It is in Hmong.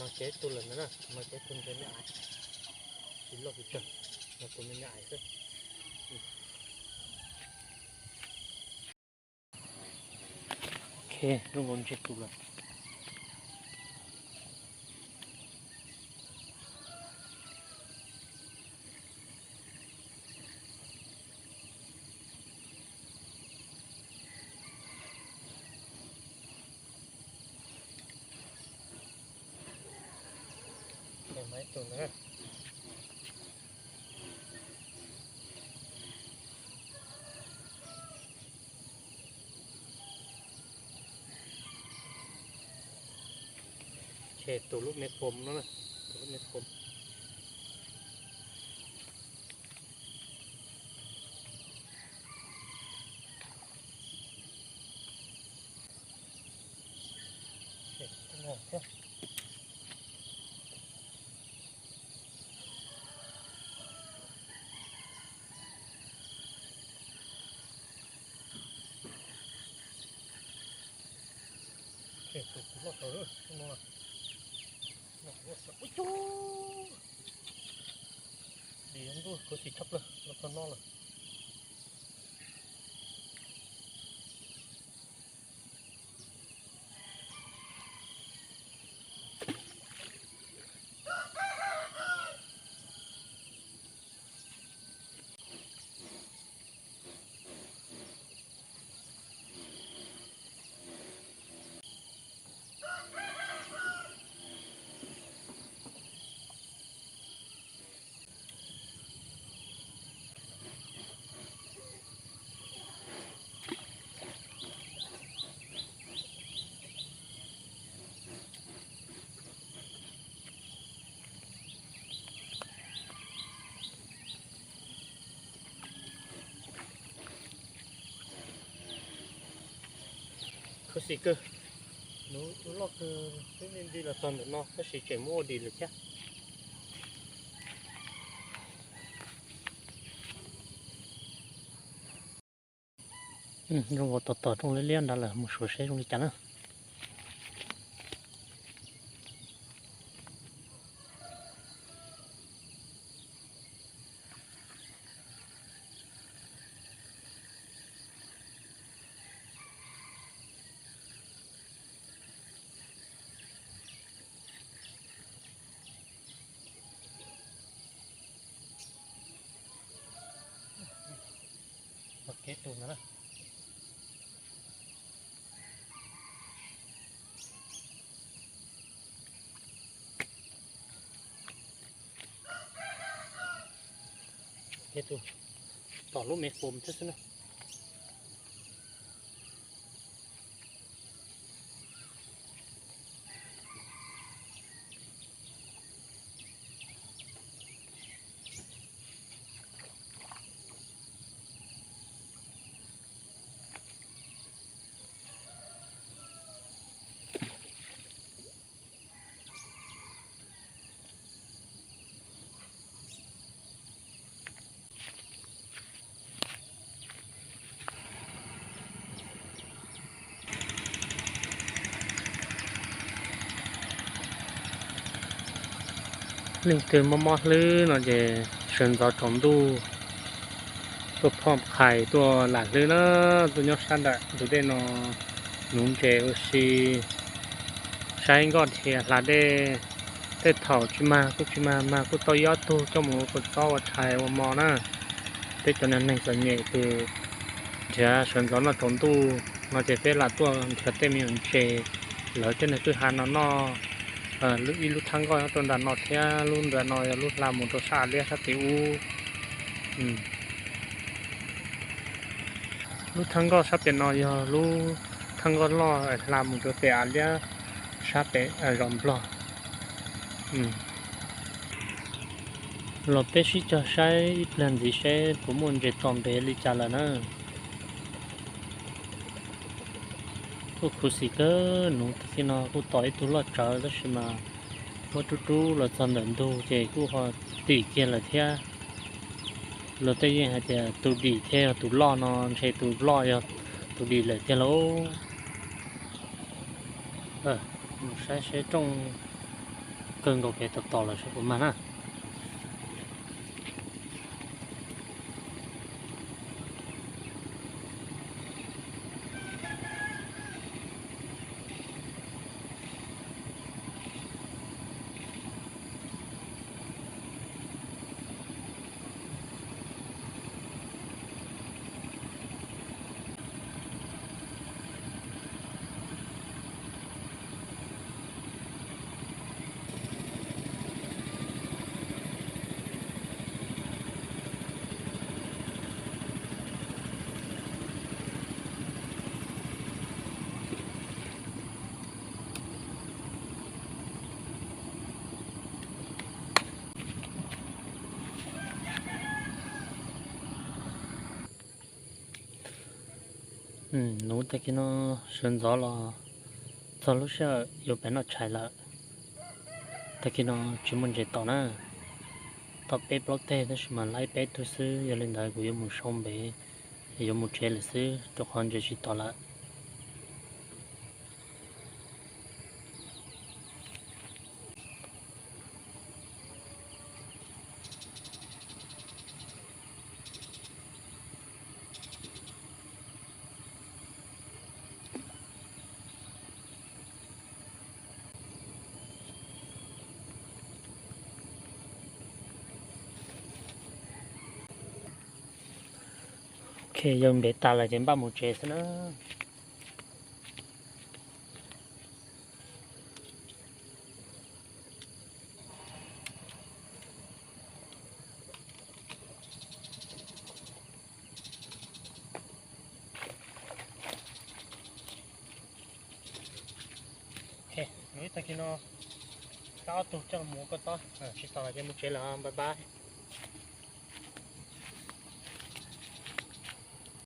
Ces tus lawm na, mas ces tus ntses me ais, tsis loj tsis tsawg, no tus me me ais xwb. Ok, zoo nkaus ntseg tus lawm. Ces tus lub me pom no, tus lub me pom. Tus kuv loj tau no, ua ua ua, dim ntuj khuv xim tshaj plaws los txog no lawm. Khuv xim kawg, lub loj kawg, twb me ntsis los txog ntawm no tab sis tseem muab ua dim lawm thiab. Zoo nkaus tos tos rooj liab liab nrad lawm, mus suav seb zoo li cas na. Ua kev tus no na. Kev tus tom lub me fum thiab xwb na. Leej twg mob mob hlwb no ces sawv ntxov tsaus ntuj tuaj phom qhais tuaj lam hlwb na, tuaj nyob sab nram ntug dej no nuv ntses ua si, saib nkoj dhia hla dej. Tej thaum tsis mag kuj tsis mag, mag kuj tau ib ob tug coj mus ua kua txob ua tshais ua mov na. Peb cov niag neeg txom nyem tus nrhiav sawv ntxov noj tsaus ntuj no ces peb lam tuaj nrhiav tej me nyuam ntses, lawv tej niag kwj ha no noj. Ib lub thab nkoj nyob rau nram no thiab lub nram no yog lub hla mus rau sab av liab sab tim ub. Lub thab nkoj sab pem no yog lub thab nkoj loj hla mus rau pem av liab sab pem zos Nplog. Los peb sib cog saib ib pliag ntxiv seb puas muaj ntses txom ntev li cas lawm na. Kuj khuv xim kawg, nuv tag kis no kuj tom ib tug loj tsawv tab sis mas muab rub rub los txog ntawm ntug ces kuj ho dim kiag lawm thiab. Luag tej yeej hais tias tus dim thiab yog tus loj no ntshe tus loj yog tus dim lawm tiag lauj. Mus saib seb rooj Kawg nkaus pem tom tom lawm saib puas mag na. Nuv tag kis no sawv ntxov los txog lub sij hawm yuav pem noj tshais lawm. Tag kis no tsis muaj ntses tom na, tau peb plaub teg tab sis mas laib peb tug xwb, yog li ntawd kuv yuav mus sau npev, yuav mus tsev lawm xwb rau qhov ntses tsis tom lawm. Ok, yog npev tas lawm ces npaj mus tsev xwb na. Tag kis no kab ob tug coj mus ua koj txob, tsis tom lawm ces mus tsev lawm, bye bye.